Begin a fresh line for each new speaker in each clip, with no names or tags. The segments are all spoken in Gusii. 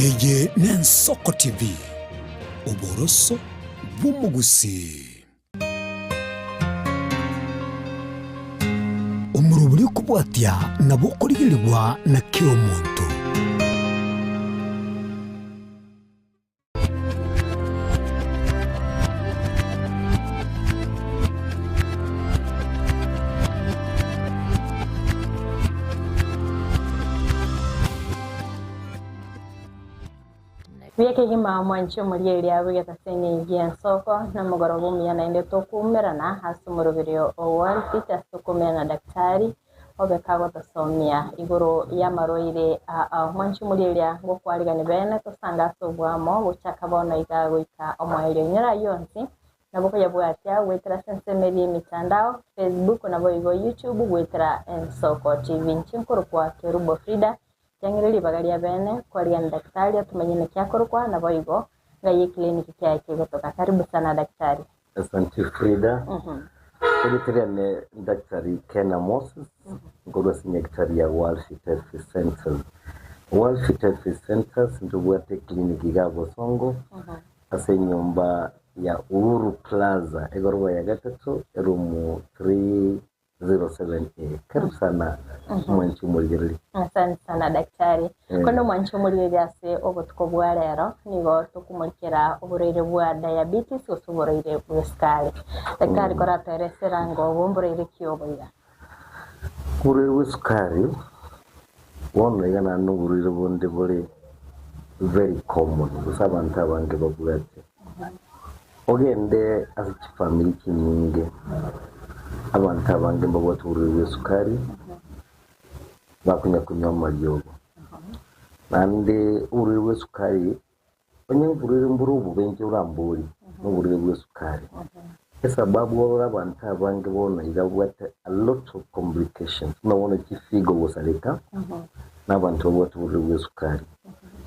Eye n'Ensoko TV, oboroso bw'omogusii. Omorobori okobwatia nabo okorigerigwa na kera omonto.
Buya kegima mwanche omorieri abegete ase engencho y'ensoko na omogoroba omuya naende tokuumerana ase omoroberio o World Fit ase tokuumerana na Daktari obe kagotosomia igoro y'amarwaire aa. Mwanche omorieri ngokwarigani bene tosange ase oboamo gochaka bono iga goika omoerio. Inyora ayio onsi nabo koyabwatia goetera ase ensemo eria y'emitandao, Facebook naboigo YouTube goetera Ensoko TV. Inche nkorokwa Kerubo Frida Tiang'ire ribaga ria bene kwarigania daktari atomanye naki akorokwa naboigo ng'ai eclinic kiaye kegotoka. Karibu sana daktari.
Asante Frida. Erieta riane Daktari Kena Moses, nkorwa ase nyagetari ya World Fit Health Centers. World Fit Health Centers ntobwate eclinic iga Bosongo ase enyomba ya Uhuru Plaza egoroba ya gatato eroom 307A. Karibu sana omwanchi omorigereria.
Asante sana daktari.
Eh.
Kono omwanchi omorigereria ase obotuko bwa rero nigo tokomorikera oborwaire bwa diabetes gose oborwaire bw'esukari. Daktari koratoeresera ngo obo mborwaire ki obo iga?
Oborwaire bw'esukari bono iga naende noborwaire bonde bore very common gose abanto abange babwate. Ogende ase chifamiri chinyinge, abanto abange mbabwate oborwaire bw'esukari, bakonya konywa amariogo. Naende oborwaire bw'esukari, onye oborwaire mbore obobe inche orambori, noborwaire bw'esukari. Esababu orore abanto abange bono iga babwate a lot of complications, buna bono chifigo gosareka, na abanto babwate oborwaire bw'esukari.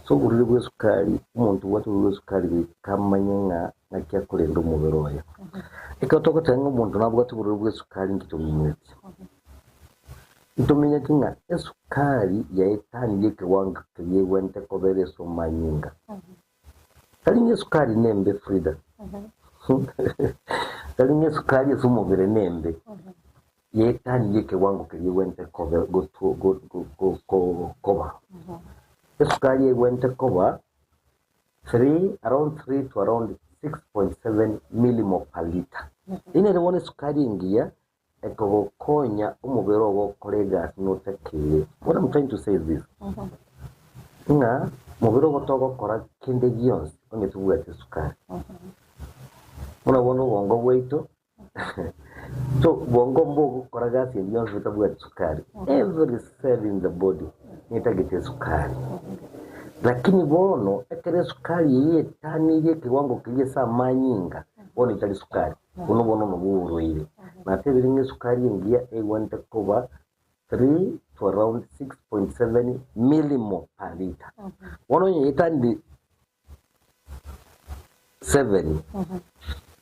So oborwaire bw'esukari, omonto obwate oborwaire bw'esukari goika amanye ng'a naki akorenda omobere oye. Ekero togoteba ng'a omonto nabwate oborwaire bw'esukari nki tominyeti? Ntominyeti ng'a esukari yaetanirie ekewango keria egwente kobera ase omanyinga. Tari ng'a esukari nembe Frida, tari ng'a esukari ase omobere nembe, yaetanirie ekewango keria egwente kobe gotu go- go- go- go- koba. Esukari egwente koba 3 around 3 to around 6.7 millimole per litre. Eyio nere bono esukari engiya Ekogokonya omobere oo gokora egasi notakeire. What I'm trying to say is this, ng'a mobere ogo togokora kende gionsi onye tobwati esukari. Buna bono obongo bwaito, to bongo mbogokora gasi ende yonsi botabwati sukari. Every cell in the body netagete esukari. Lakini bono ekero esukari eyio etanirie ekewango keria ase amanyinga, bono etari sukari. Bono bono nobwo oborwaire. Natebire ng'a esukari engiya egwenerete koba 3 to around 6.7 millimole per litre. Bono onye yaetanire 7,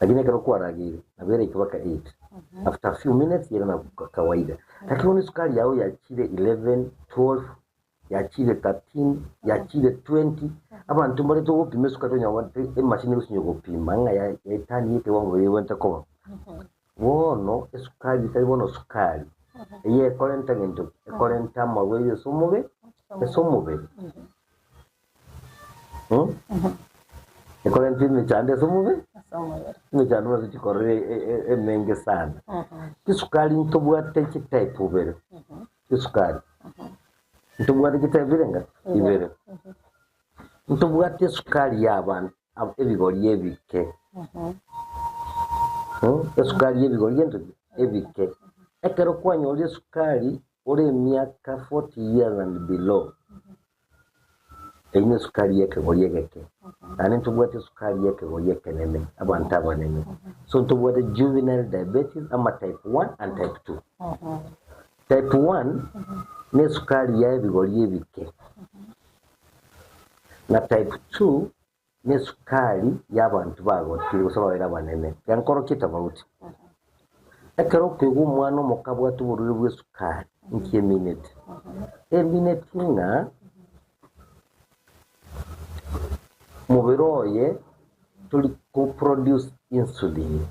lakini ekero kwarageire nabo eraike mpaka 8. After a few minutes yairana kawaida. Lakini bono esukari yago yachire 11, 12, yachire 13, yachire 20, abanto mbare togopima esukari tonyora bate emachine egosinywa gopima ng'a ya- yaetania ekewango keria egwenerete koba. Bono esukari etari bono sukari, eyio ekorenta gento ki? Ekorenta amarwaire ase omobe ase omobere. Mm? Ekorenta emechando ase omobere,
Ase omobere.
emechando nase chikorora e- e- e- emenge sana. Chisukari ntobwate chitype ibere. Esukari. Ntobwate chitype irenga? Ibere. Ntobwate esukari y'abanto ebigori ebike. Esukari y'ebigori gento ki? Ebike. Ekero kwanyorire esukari ore emiaka 40 years and below, Eyio nesukari y'ekegori egeke, naende ntobwate esukari y'ekegori ekenene, abanto abanene. So ntobwate juvenile diabetes ama type 1 and type 2. Type 1 nesukari ya ebigori ebike, na type 2 nesukari y'abanto bagotire gose babeire abanene. Tiga nkorokie tofauti. Ekero okoigwa omwana omoke abwate oborwaire bw'esukari, inki emineti? Emineti ng'a. Mobere oye tori ko produce insulin.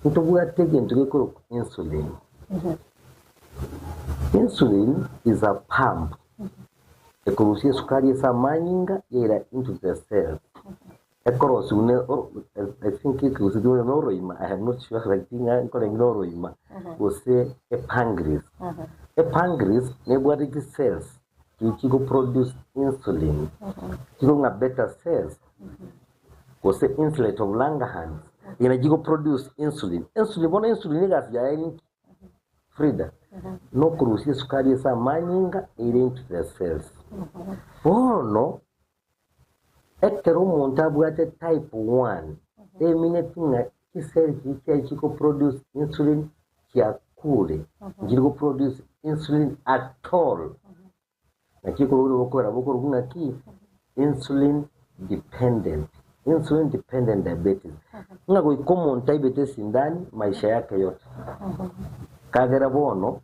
Ntobwate egento gekorokwa insulin. Insulin is a pump ekorusia esukari ase amanyinga yaira into the cells. Ekorosigwa ne I think ekegusii kebe na oroima I am not sure lakini ng'a nkorenge na oroima gose epancreas. Epancreas nebwate chicells chiria chigo produce insulin chiko ng'a beta cells gose insulet of Langerhans eye nachi chigo produce insulin. Insulin bono insulin egasi yaye ninki? Frida, nokorusia esukari ase amanyinga eire into the cells. Bono Ekero omonto abwate type one, emineti ng'a chiseli chiria chiaye chiko produce insulin chiakure, nchiri go produce insulin at all. Naki okorwa bokora bokorokwa ng'a ki? Insulin dependent, insulin dependent diabetes. Ng'a goika omonto aibete esindani maisha yake yote. Kagera bono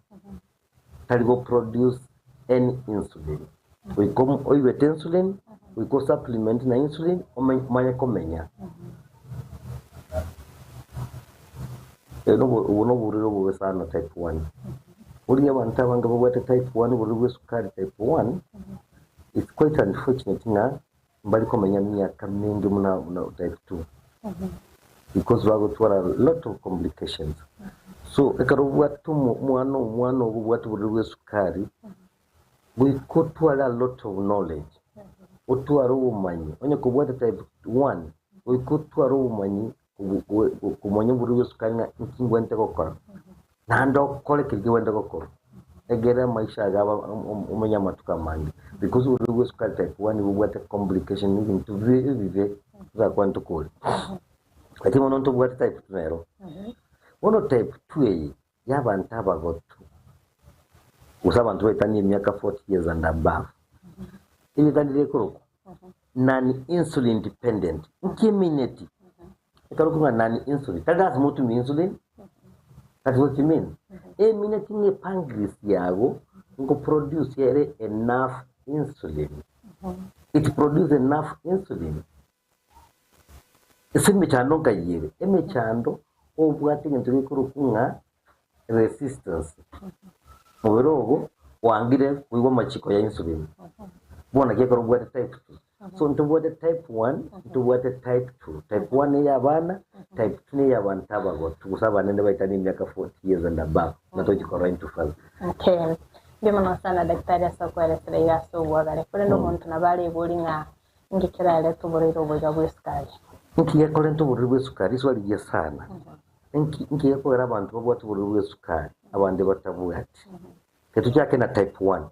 tari go produce any insulin. Goika oigwete insulin, goika o supplement na insulin omanye komenya. Obo noborwaire obobe sana type 1. Boria abanto abange babwate type 1 oborwaire bwa esukari type 1, it's quite unfortunate ng'a mbari komenya miaka mingi buna type 2 because bagotwara a lot of complications. So ekero obwate omwana omwana ogo obwate oborwaire bwa esukari, goika otware a lot of knowledge, otware obomanyi, onye kobwate type 1, goika otware obomanyi komanya oborwaire bwa esukari ng'a inki ngwenerete gokora, naende okore keria kegwenerete gokorwa, egere amaisha aye abe omenye amatuko amange. Because oborwaire bwa esukari type 1 nigo bobwate complication ebinto ebibe torakwane tokore. Lakini bono ntobwate type 2 nero. Bono type 2 eye ya abanto abagotu, gose abanto baetanie emiaka 40 years and above, erieta ndire ekorokwa non insulin dependent. Nki emineti? Ekero okong'a non insulin, tari lasima otumie insulin, that's what it means. Emineti ng'a epancreas yago nko produce ere enough insulin. It produce enough insulin. Ase emechando nkai ere, emechando obwate egento gekorokwa ng'a resistance, mobere ogo oangire koigwa amachiko ya insulin. Bono naki ekero obwate type 2. So ntobwate type 1, ntobwate type 2. Type 1 neya abana, type 2 neya abanto abagotu gose abanene baetanie emiaka 40 years and above, na tochi korora intwe further.
Okay. Mbuya mono sana daktari ase okoeresera iga ase obwagare. Korende omonto nabo arebori ng'a Inki kerarete oborwaire obo iga bw'esukari?
Inki gekorenta oborwaire bw'esukari? Riswali rigiya sana. Inki inki gekogera abanto babwate oborwaire bw'esukari abande batabwati? Reka tochake na type 1.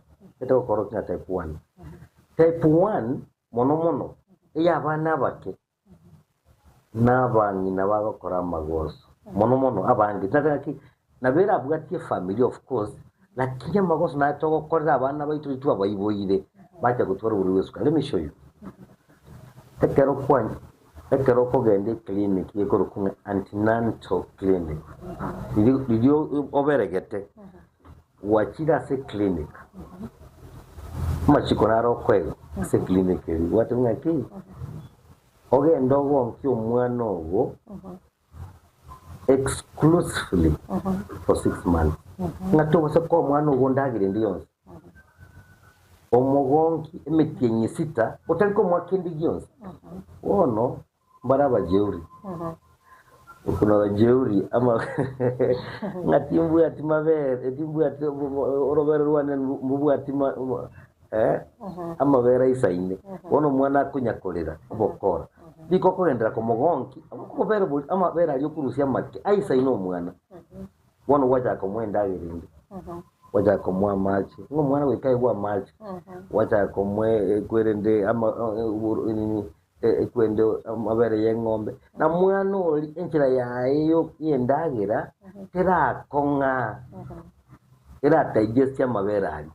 Gete gokorokia ng'a type 1. Type 1 mono mono ey'abana abake Nabang'ina bagokora amagoso mono mono abange, ngaki nabo erabwatie efamiri of course, lakini amagoso naye togokorera abana baito riria twabaiboire bacha gotwara oborwaire bwa esukari. Let me show you, ekero kwa ekero okogenda eclinic ekorokwa ng'a antenatal clinic, riria riria oberegete, gwachire ase eclinic, amachiko naro okoegwa ase eclinic eria, gwateba ng'aki. Ogende ogonkie omwana ogo exclusively for 6 months. Ng'a tobasa koa omwana ogo ndagera ende yonsi. Omogonki emetienyi esita otari komoa kende gionsi. Bono mbare abajeuri. Kuna abajeuri ama ng'a timbwati mabere timbwati orobere rwane mbobwati amabere aisaine. Bono omwana akonya korera obokora. Riko okogenderera komogonki obobere boria amabere aria okorusia amake aisaine omwana. Bono gwachaka komoa endagera ende, gwachaka komoa amache, ng'a omwana goika aegwe amache, gwachaka komoa ekwerende ama nini ekwende amabere ya eng'ombe, na mwana oria enchera yaye y'endagera terakong'a, eradigestie amabere aria.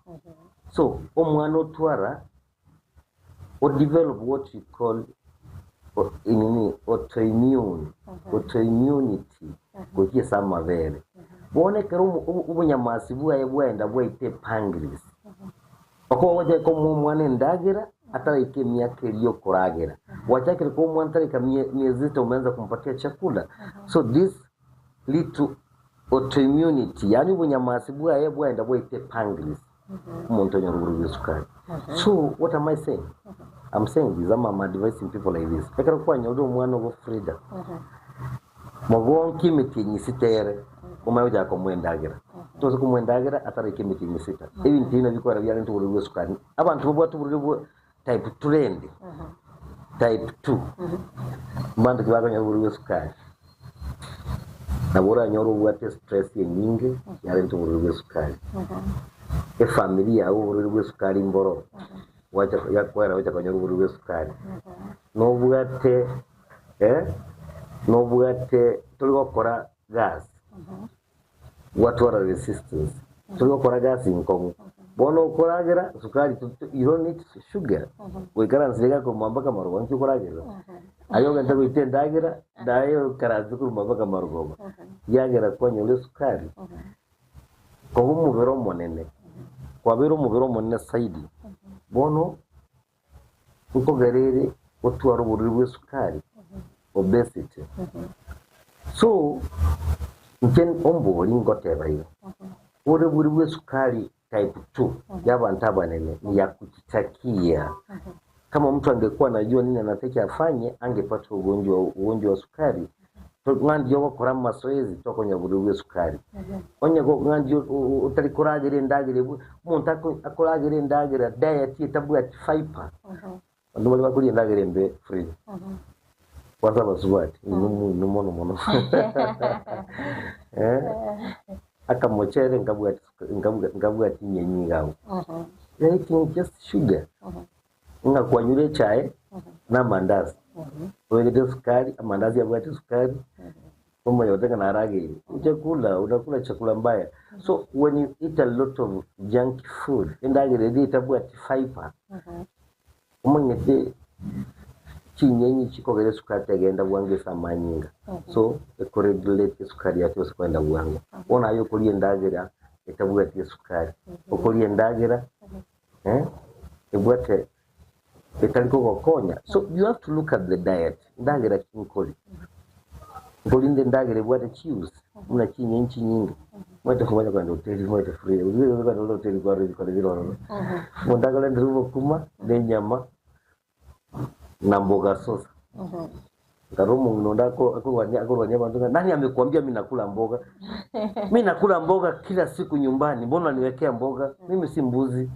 So, omwana otwara o develop what we call nini autoimmune, autoimmunity gochia ase amabere. Bono ekero obonyamasi bwaye bwaenda bwaita epancreas, Okogocha komoa omwana endagera ataraika emiaka eria y'okoragera. Gwachakire koa omwana taraika miezi sita umeanza kumpatia chakula. So this lead to autoimmunity, yaani obonyamasi bwaye bwaenda bwaita epancreas, omonto onyora oborwaire bwa esukari. So what am I saying? I'm saying this, ama I'm advising people like this. Ekero kwanyorire omwana obo Frida, mogonke emetienyi esita ere, omanye gochaka komoa endagera. Tobasa komoa endagera ataraika emetienyi esita. Ebinto ebi nabio bikogera biarente oborwaire bwa esukari. Abanto babwate oborwaire bwa type turende, type 2, mbanto ki bakonyora oborwaire bwa esukari? Nabo oranyore obwate estress enyinge yarenta oborwaire bwa esukari. Efamiri yago oborwaire bwa esukari mboro, gwacha yakwera gocha konyora oborwaire bwa esukari. Nobwate eh, nobwate tori gokora gasi, gwatwara resistance, tori gokora gasi nkong'u, bono okoragera sukari to to you don't need sugar, goikaransire iga korwa mpaka marogoba nki okoragerera? Aye ogente goita endagera, naye okaranse korwa mpaka marogoba, yagera kwanyora esukari, koba omobere omonene, kwabeire omobere omonene zaidi, bono nkogera ere gotwara oborwaire bwa esukari, obesity. So, inche ombori ngoteba iga, ore oborwaire bwa esukari type 2 ya abanto abanene ni ya kujitakia. Kama mtu angekuwa anajua nini anataka afanye, angepata ugonjwa ugonjwa wa sukari. To- Ng'a ndiyo ogokora amazoezi tokonyora oborwaire bwa esukari. Onye go- ng'a ndiyo otari koragera endagera ebwo, omonto ako- akoragera endagera diet etabwati fibre, Abanto baria bakoria endagera embe free. Kwanza abasubati, inwe inwe mono mono. Eh, akamochere nkabwati suka- nkabwa- nkabwati inyenyi iga abwo. You're eating just sugar. Ng'a kwanyure echae na amandasi. Obegete esukari, amandasi abwate esukari, omanye gote ng'a narageire. Chakula, unakula chakula mbaya. So when you eat a lot of junk food, endagera eria etabwati fiber, omanyete chinyenyi chikogera esukari tegenda bwango ase amanyinga. So ekoregulate esukari yake gose kogenda bwango. Bono aye okoria endagera etabwati esukari, okoria endagera eh, ebwate etari kogokonya. So you have to look at the diet, ndagera ki nkori? Nkorinde endagera ebwate chius buna chinyeni chinyinge. Omanyete komanya kogenda hoteli omanyete free, kogenda hoteli kwarora ebikoro bire ororo. Omonto akorentera obokima na enyama na mboga sosa. Nkarora omong'ina onde ako- akorwania akorwania abanto ng'a nani amekuambia mi nakula mboga? Mi nakula mboga kila siku nyumbani, mbona unaniwekea mboga? Mimi si mbuzi,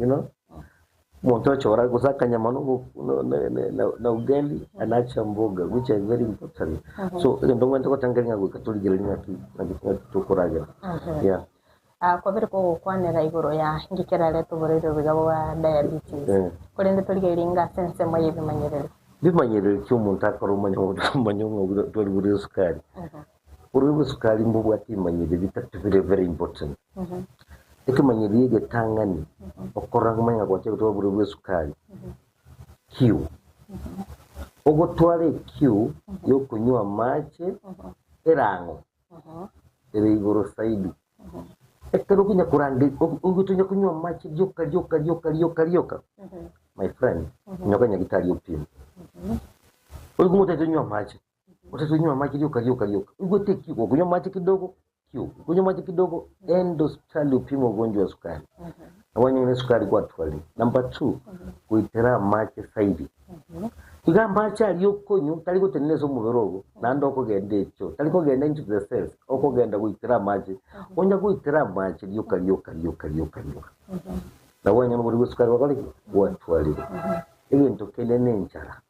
you know? Omonto ochora gose akanyama na obo- na- na- na- na- na ugali anaacha mboga which are very important. So egento ngwente gotanga ng'a goika torigereria ng'aki ng'aki ng'aki tokoragera. Yeah.
Ah, kwabere kogokwanera igoro ya inki kerarete oborwaire obo iga bwa diabetes.
Eh.
Korende torigererie inga ase ensemo y'ebimanyereri.
Bimanyereri ki omonto akore omanye omanye ng'a twari bore esukari. Oborwaire bwa esukari mbobwate ebimanyereri bitato bire very important. Ekemanyereri egetang'ani, okorora komanya ng'a gwachire gotwara oborwaire bwa esukari, kiu. Ogotwara ekiu ya okonywa amache erang'o ere igoro zaidi. Ekero okonya koranga ogotonya konywa amache rioka rioka rioka rioka rioka, my friend, nyoka nyagetari opime. Oigwe ng'a otagete onywe amache, otagete onywe amache rioka rioka rioka, oigwete ekiu, gokonywa amache kidogo, kiu, gokonywa amache kidogo, enda hospitali opime ogonjwa wa sukari. Nabo onyore esukari kwatwarire. Number two, goitera amache zaidi. Iga amache aria okonywa tari gotenena ase omobere ogo, naende okogenda echoo, tari kogenda into the cells, okogenda goitera amache. Onya goitera amache rioka rioka rioka rioka rioka. Nabo kwanyora oborwaire bwa esukari gwakora ki? Gwatwarire. Egento kende na enchara.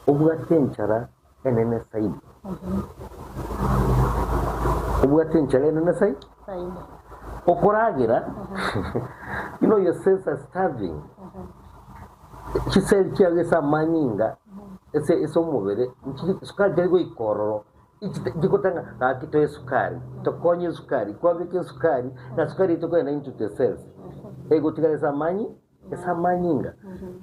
Obwate enchara enene zaidi. Obwate enchara enene zaidi.
Zaidi.
Okoragera, you know your cells are starving. Chiseli chiago ase amanyinga ase ase omobere nchiri sukari teri goika ororo chigotanga gaki toe esukari tokonye esukari kwabeka esukari na sukari eye tokogenda into the cells egotigara ase amanyi ase amanyinga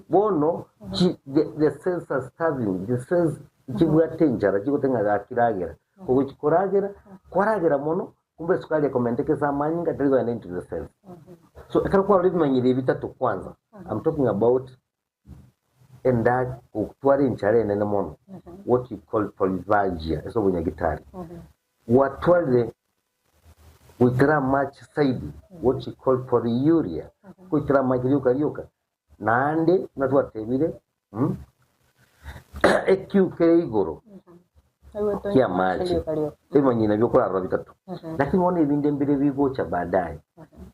bono chi the, the cells are starving the cells chibwate enchara chigotanga gaki ragera ogochi koragera kwaragera mono Kumbe esukari ekomenteka ase amanyinga teri kogenda into the cells. So ekero kwarora ebimanyero ebi bitato kwanza, I'm talking about Enda gotwara enchara enene mono, what you call polyphagia ase obonyagitari. Gwatwarire goitera amache saidi, what you call polyuria, goitera amache rioka rioka. Naende buna twatebire, mm, ekiu kere igoro ki'amache, ebimanyiri nabio okorarora bitato. Lakini bono ebinde mbire bigocha baadaye,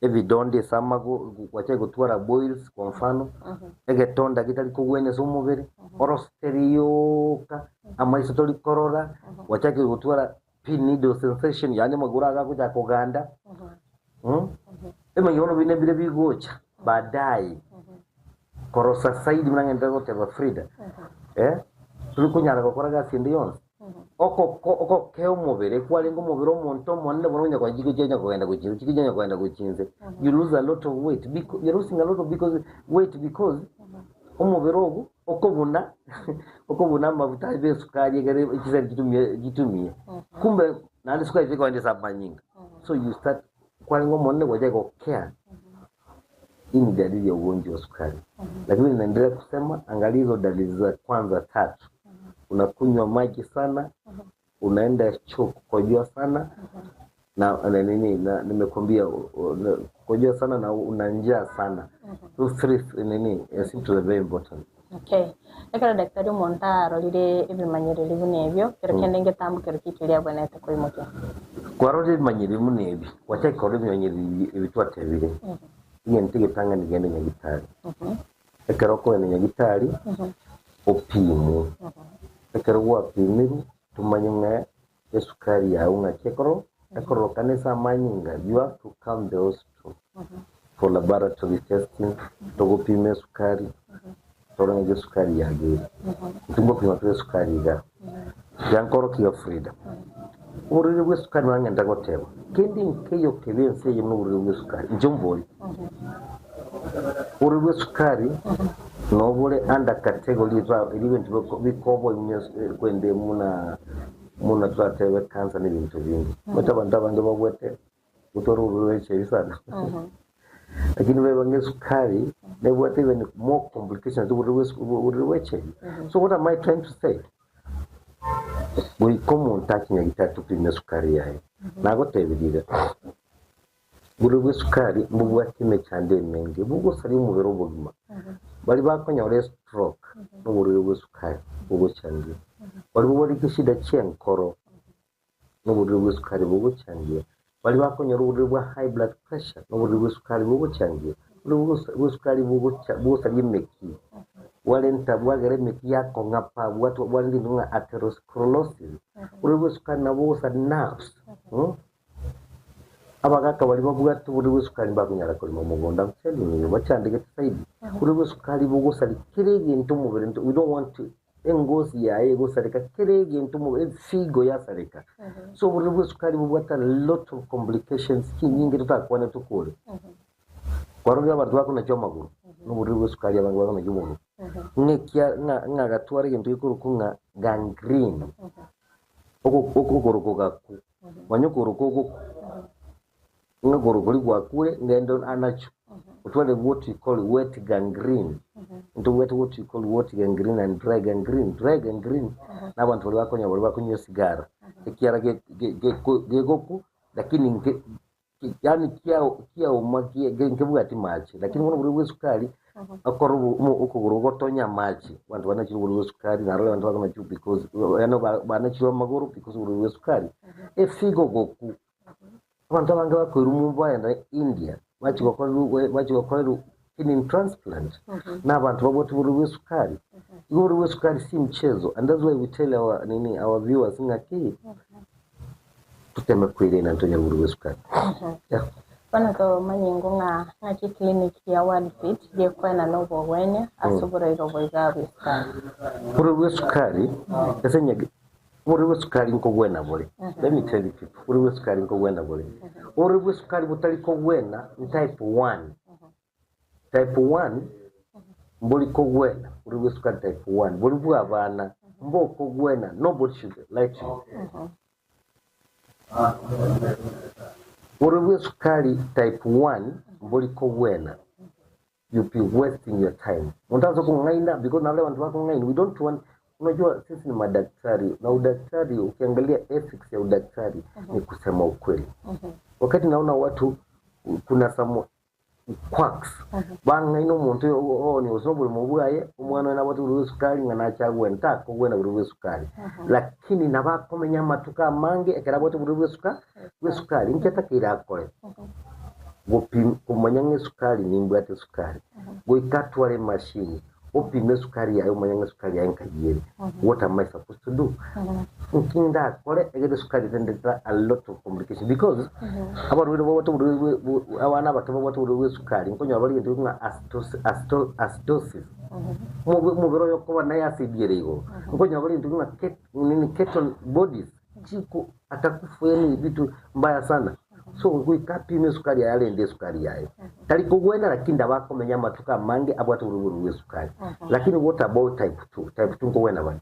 ebidonda ase amago, gwachaka gotwara boils kwa mfano, egetonda getari kogwenia ase omobere, orosete rioka, amaiso tori korora, gwachakire gotwara pin needle sensation, yaani amagoro ago agochaka koganda, mm, ebimanyiri bono binde mbire bigocha baadaye. Korosa saidi buna ng'enderere goteba Frida, eh, tori konyara gokora gasi ende yonsi. Okoko okokea omobere kwarenge omobere omonto omonene bono onya konya chiko chianya kogenda gochia inse, chiko chianya kogenda gochia inse. You lose a lot of weight because you're losing a lot of because weight because omobere ogo okobuna okobuna amafuta abe esukari egere chisari chitumie chitumie. Kumbe naende esukari tekogenda ase amanyinga. So you start kwarenge omonene gwachaka gokea. Hii ni dalili ya ugonjwa wa sukari. Lakini naendelea kusema angalia hizo dalili za kwanza tatu. Unakunywa maji sana, unaenda choo kukojoa sana na, na nini na nimekwambia kukojoa sana na una njaa sana. Those three nini eh, symptoms are very important.
Okay. Ekero daktari omonto arorire ebimanyereri buna ebio, kero kende ngetambukero ki keria abwenerete koimokia?
Kwarorire ebimanyereri buna ebi, gwachaka korora ebimanyereri ebi ebi twatebire, egento egetang'ani genda nyagitari. Ekero okogenda nyagitari, opimwe. Ekero gwapimirwe, tomanye ng'a esukari yago ng'aki ekoro ekororokana ase amanyinga, you have to come the hospital for laboratory testing, togopima esukari, torore ng'aki esukari yago ere. Intwe ngopima tore esukari igaa. Yankorokia iga Frida, oborwaire bwa esukari nabo ng'ende goteba, kende nkeiyo kebe ense eye buna oborwaire bwa esukari, inche mbori. Oborwaire bwa esukari nobore under category eria ebinto bikoboimia kwende buna buna toratebe cancer na ebinto binde. Omanyete abanto abange babwate gotwara oborwaire bwa HIV sana. Lakini beba ng'a esukari nebwate even more complications oborwaire bwa oborwaire bwa HIV. So what am I trying to say? Goika omonto ache nyagitari topime esukari yaye. Nagotebirie iga, Oborwaire bwa esukari mbobwate emechando emenge, bogosaria omobere obogima. Baria bakonyora estroke noborwaire bwa esukari bogochangia. Baria babwate chishida chi'enkoro noborwaire bwa esukari bogochangia. Baria bakonyora oborwaire bwa high blood pressure noborwaire bwa esukari bogochangia. Oborwaire bwa esukari bogosaria emeki, bwarenta bwagera emeki yakong'apa bwarenta egento ng'a atherosclerosis. Oborwaire bwa esukari nabo bogosaria nerves. Abagaka baria babwate oborwaire bw'esukari mbakonyara korema omogondo, I'm telling you, bachandegete zaidi. Oborwaire bw'esukari bogosaria kera egento omobere, we don't want to, engosi yaye egosareka kera egento omobere, efigo yasareka. So oborwaire bw'esukari bobwate a lot of complications chinyinge totakwane tokore. Kwarorire abanto bakonachwa amagoro, na oborwaire bw'esukari abange bakonachwa omogoro. Ng'a ekia ng'a ng'a agatwara egento gekorokwa ng'a gangrene, okogoro kogakwa. Manya okogoro kogokwa, ng'a okogoro koria gwakure ngende anachwe, otware what we call wet gangrene, ntobwate what we call wet gangrene and dry gangrene. Dry gangrene na abanto baria bakonywa baria bakonywa esigara, ekiara ge- ge- ge- gegokwa lakini nke Yaani kiauma nkebwati mache, lakini bono oborwaire bwa esukari, okore okogoro gotonya amache, abanto banachire oborwaire bwa esukari, narora abanto bakonachwa because yaani banachirwe amagoro because oborwaire bwa esukari, efigo goku, abanto abange bakoirwa mumbu bagenda India, bachia gokorerwa bachia gokorerwa kidney transplant, na abanto babwate oborwaire bwa esukari. Igo oborwaire bwa esukari si mchezo, and that's why we tell our nini our viewers ng'aki. Toteme kwerenda ntonyare oborwaire bwa esukari. Yeah.
Bono tomanye ng'o ng'a ng'aki clinic ya World Fit gekoenana obogwenia ase oborwaire obo iga bwa esukari.
Oborwaire bwa esukari ase enyagi oborwaire bwa esukari nkogwena bore. Let me tell you people, oborwaire bwa esukari nkogwena bore. Oborwaire bwa esukari botari kogwena ni type 1. Type 1 mbori kogwena, oborwaire bwa esukari type 1 bori bwa abana mbokogwena, nobody should lie to you. Oborwaire bwa esukari type 1 mbori kogwena. You'll be wasting your time. Monto ase okong'aina because nabo abanto bakong'aina we don't want unajua sisi ni madaktari na udaktari ukiangalia ethics ya udaktari ni kusema ukweli. Wakati naona watu kuna some quacks bang'aina omonto oyo ooni gose oborimo bwaye omwana oye nabwate oborwaire bwa esukari ng'a nache agwene takogwena borwaire bwa esukari lakini nabo akomenya amatuko amange ekero abwate oborwaire bwa esuka bwa esukari inki atakeire akore Gopim komanya ng'a esukari nimbwate esukari goika atware emashini opime esukari yaye omanye ng'a esukari yaye nkai ere what am I supposed to do nki ndakore egere esukari tendetera a lot of complication because abarwaire babwate oborwaire bwe bwe abana abake babwate oborwaire bwa esukari nkonyora bare egento ng'a acidosi acido acidosis omobe omobere oyo okoba naye acid ere igoro nkonyora bare egento ng'a ket nini ketone bodies chiko akakufa yani vitu mbaya sana so goika apime esukari yaye arende esukari yaye tari kogwena lakini ndaba akomenya amatuko amange abwate oborwaire bwa esukari lakini what about type 2 type 2 nkogwena bare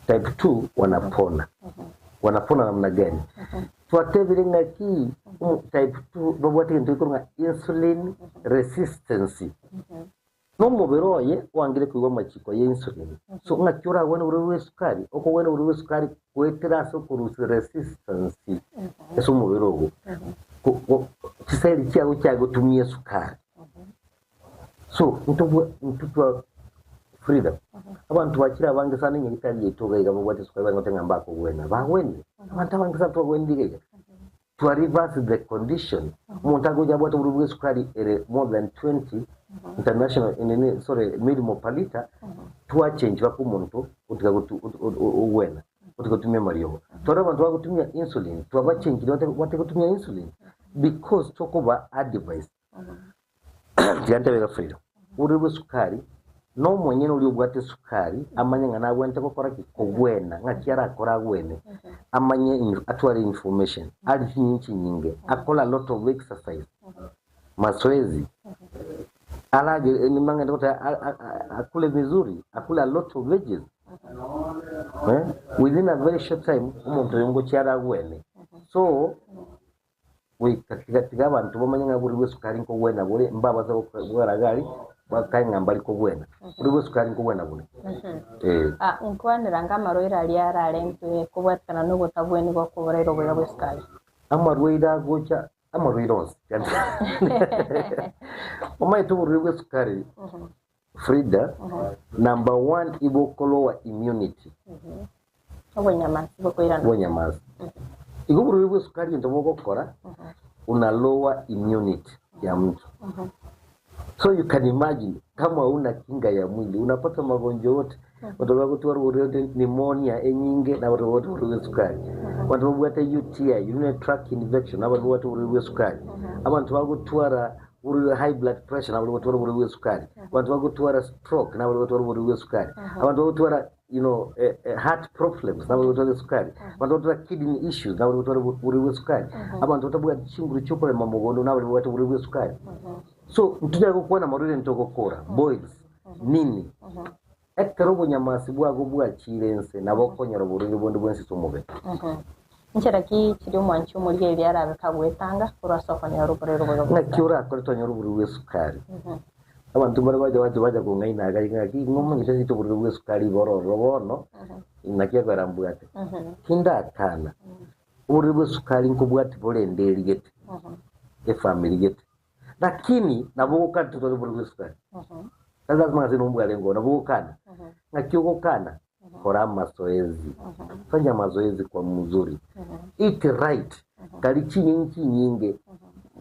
type 2 wanapona wanapona namna gani twatebire ng'aki omo- type 2 babwate egento gekorwa ng'a insulin resistance Nomobere oye oangire koigwa amachiko ye insulin. So ng'aki oragwene oborwaire bwa esukari? Okogwena oborwaire bwa esukari goetera ase okorusia resistance ase omobere ogo. Ko- ko- Chiseli chiago chiagotumia esukari. So ntobwa intwe twa freedom. Abanto bachire abange sana enyagitari yaito iga iga babwate esukari barenge goteba ng'a mbakogwena. Bagwenire. Abanto abange sana twagwenire iga iga. To reverse the condition, omonto agocha abwate oborwaire bwa esukari ere more than 20 international nini sorry millimole per litre, twachange mpaka omonto otiga gotu ogwena, otiga gotumia amariogo. Tore abanto bagotumia insulin, twabachengirie bate bate gotumia insulin because tokoba advise. Tiga ntebe iga Frida, oborwaire bwa esukari, na omonyene oria obwate esukari amanye ng'a nagwenerete gokora ki? Kogwena, ng'aki arakore agwene, amanye in- atware information, arie chinyeni chinyinge, akore a lot of exercise, mazoezi, arage nimang'ende goteba a- a- a- akule vizuri, akule a lot of veggies, eh, within a very short time, omonto oyo ngochia aragwene. So, Goika tiga-tiga abanto bamanye ng'a oborwaire bw'esukari nkogwena bore, mbabase gokora gari, bakae ng'a mbari kogwena. Oborwaire bw'esukari nkogwena bore. Eh.
Ah, nkwanera ng'a amarwaire aria ararentwe kobwatikana na ogotabweni gwa okoboraire obuya bw'esukari.
Amarwaire agocha, amarwaire onsi. Omanyete oborwaire bw'esukari, Frida, number one igo okolower immunity.
Obonyamansi bokoirana.
Obonyamansi. Igo oborwaire bwa esukari egento bogokora, una lower immunity ya mtu. So you can imagine kama hauna kinga ya mwili unapata magonjwa yote. Abanto bagotwara oborwaire pneumonia enyinge na abanto babwate oborwaire bwa esukari. Abanto babwate UTI, urinary tract infection, na abanto babwate oborwaire bwa esukari. Abanto bagotwara Oborwaire high blood pressure nabo gotwara oborwaire bwa esukari. Abanto bagotwara stroke nabo gotwara oborwaire bwa esukari. Abanto bagotwara you know, eh, eh, heart problems nabo gotwara esukari. Abanto bagotwara kidney issues nabo gotwara oborwaire bwa esukari. Abanto batabwati chinguru chiokorema mogondo nabo babwate oborwaire bwa esukari. So ntonyare gokwana amarwaire ntogokora boils nini ekero obonyamasi bwago bwachire ense nabo okonyora oborwaire bonde bwensi ase omobere.
Nchera ki chiria omwanchi omorigereria arabe kagwetanga korwa ase okonyora oborwaire obobe bwa
Ng'aki
esukari?
orakore tonyore oborwaire bwa esukari? Abanto mbare bacha bacha bacha kong'aina iga ng'aki ng'a omanyete ase oborwaire bwa esukari igoro ororo bono, naki ekwera mbwate. Tindakana, oborwaire bwa esukari nkobwati borende erigete, efamiri gete, lakini nabo ogokana totware oborwaire bwa esukari. Tari lasima ng'a ase nombwarenge oo, nabo ogokana. Ng'aki ogokana? Kora amazoezi, fanya mazoezi kwa mzuri, eat right, kari chinyeni chinyinge.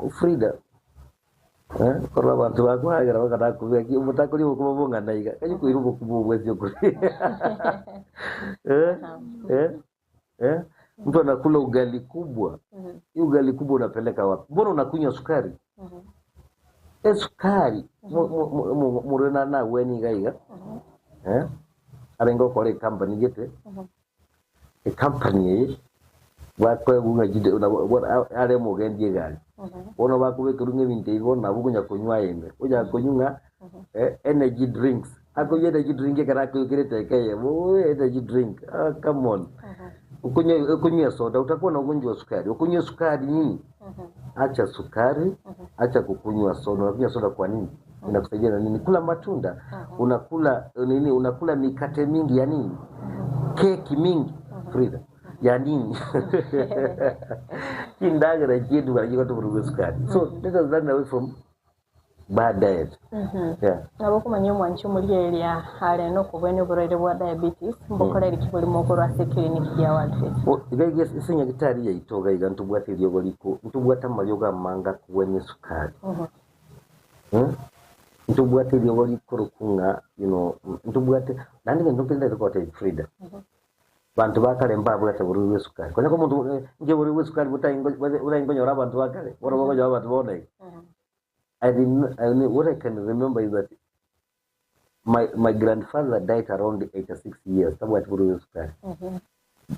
Frida, eh, korwa abanto bakoagera bakana ki omotakoria obokima bong'ana iga, kaye koira obokima obwo ase okoria. Eh, eh, eh, mtu anakula ugali kubwa, hii ugali kubwa unapeleka wapi? Mbona unakunywa sukari? Esukari murena nagweni iga iga eh, arenge gokora ecompany gete ecompany eye bakoegwa ng'a chinde nabo bono are omogendi egari bono bakobekerwa ng'a ebinto ebi bono nabo okonya konywa aye ime onya konywa ng'a energy drinks akonywa energy drink ekero akoikera edageka eyemo ooh energy drink ah come on okonywa okonywa esoda utakuwa na ugonjwa wa sukari okonywa esukari nini. Acha sukari, acha kukunywa soda. Unakunywa soda kwa nini? Inakusaidia na nini? Kula matunda, unakula nini? Unakula mikate mingi ya nini? Keki mingi, Frida, ya nini? Chindagera chindu baragiko sukari. So let us run away from bad diet. Yeah.
Nabo okomanya omwanchi omorigereria are nokobwenia oborwaire bwa diabetes, mbokoreri ki borimo okorwa ase eclinic ya World Fit?
O, iga iga ase nyagetari yaito iga iga ntobwate eriogo riko, ntobwate amariogo amange akogwenia esukari. Hmm? Ntobwate eriogo rikoroku ng'a you know, ntobwate naende egento nkere ndagete kogotebia Frida. Banto ba kare mbabwate borwaire bwa esukari. Konya ko omonto eh, inche borwaire bwa esukari botaingo botaingonyora abanto ba kare, bono bokonyora abanto bono iga. I rem- I mean, what I can remember is that my, my grandfather died around 86 years tabwati borwaire bwa esukari.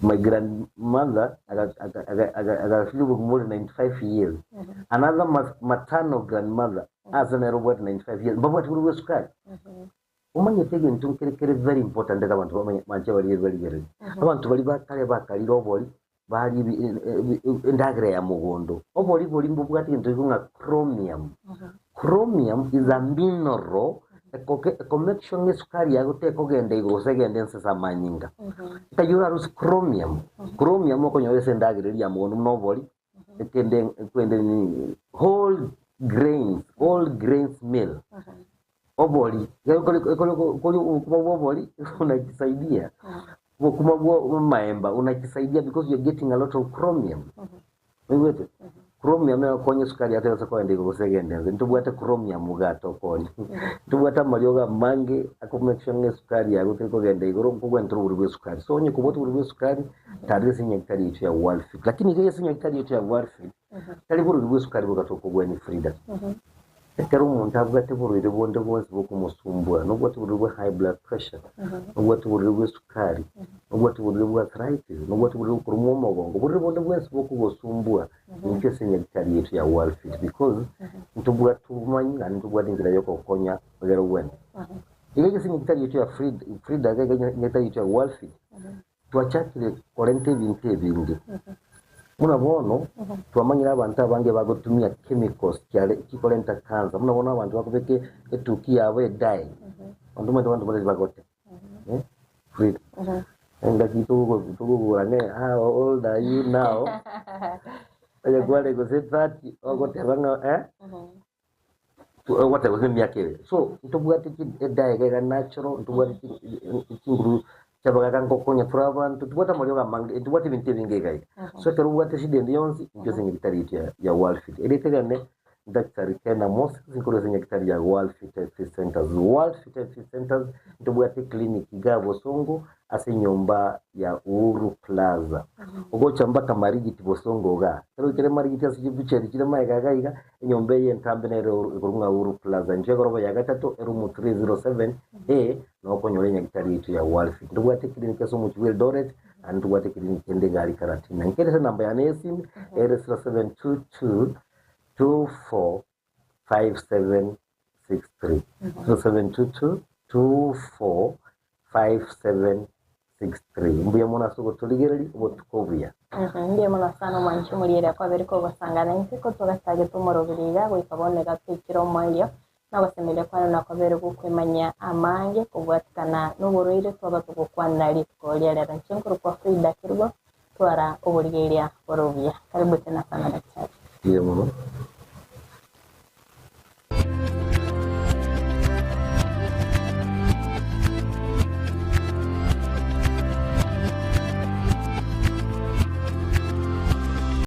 My grandmother agafika more 95 years. Another maternal grandmother ase nere obwate 95 years mbabwati borwaire bwa esukari. Omanyete egento nkere kere very important ase abanto bamanye banche barie barigereri. Abanto baria ba kare bakarire obori baria ebi- e- e- endagera ya mogondo. Obori boria mbobwate egento gekong'a ng'a chromium. Chromium is a mineral ekoge eko make sure ng'a esukari yago tekogenda igoro gose egende inse ase amanyinga. Ekayia orarusie chromium, chromium okonyora ase endagera eria ya mogondo buna obori, ekende ekwende nini whole grains, whole grains meal. Obori, ekero ekero okoria obokima bwa obori unajisaidia, obokima bwa amaemba unajisaidia because you're getting a lot of chromium. Oigwete? Chromium egokonya esukari yao tegose kogenda igoro gose egende inse. Ntobwate chromium igaa tokonya. Ntobwate amariogo amange ako make sure ng'a esukari yago teri kogenda igoro nkogwentera oborwaire bwa esukari. So onye kobwate oborwaire bwa esukari, tarera ase enyagitari yaito ya Worldfit. Lakini iga ase enyagitari yaito ya Worldfit, tari borwaire bwa esukari boka tokogwenia Frida. Ekero omonto abwate oborwaire bonde bwonsi bokomosumbua, nobwate oborwaire bwa high blood pressure, nobwate oborwaire bwa esukari, nobwate oborwaire bwa arthritis, nobwate oborwaire bokoromwa omogongo, oborwaire bonde bwensi bokogosumbua, inchuo ase enyagitari yaito ya Worldfit because ntobwate obomanyi naende ntobwate enchera ya okogokonya egere ogwene. Iga ase enyagitari yaito ya Frida, Frida iga iga enyagitari yaito ya Worldfit, Twachakire korenta ebinto ebinge. Buna bono, twamanyire abanto abange bagotumia chemicals chiare chikorenta cancer. Buna bono abanto bakobeka etuki yabo edae. Abanto omanyete abanto bare bagote. Eh, Frida. Engaki togo- togokora ng'a how old are you now? Onye kware gose 30 ogoteba ng'a eh, ogoteba gose emiaka eye. So ntobwate chi edae iga iga natural, ntobwate chi chinguru chiabagaka ngokonya tore abanto, ntobwate amariogo amange, ntobwate ebinto ebinge iga iga. So ekero obwate eshida ende yonsi, inchuo ase enyagitari yaito ya ya World Fit. Erieta riane Daktari Ken Amos, nkorwa ase enyagitari ya World Fit Health Centers. World Fit Health Centers ntobwate eclinic iga Bosongo ase enyomba ya Uhuru Plaza. Ogocha mpaka Marigiti Bosongo igaa. Ekero oikire Marigiti ase chibucheri chire magega iga iga, Enyomba eye entambe nere ekorokwa ng'a Uhuru Plaza, inche egoroba ya gatato, eroom 307 A, noo okonyora enyagitari yaito ya Worldfit. Ntobwate eclinic ase omochie bwa Eldoret, naende ntobwate eclinic ende iga aria Karatina. Nkerese enamba yane ya esimi, ere 0722 24 5763. 0722 24 5763. Mbuya mono ase ogotorigereria, obotuko obuya.
Mbuya mono sana omwanchi omoriere kwabere kogosangana inse ko twagachagete omoroberi iga goika bono iga twaikire omoerio na ogosemeria kwane nakwabere gokwemanyia amange kobwatikana noborwaire twaba togokwanera rituko ria rero. Inche nkorokwa Frida Kerubo twara oborigereria bore obuya. Karibu tena sana daktari.
Mbuya mono.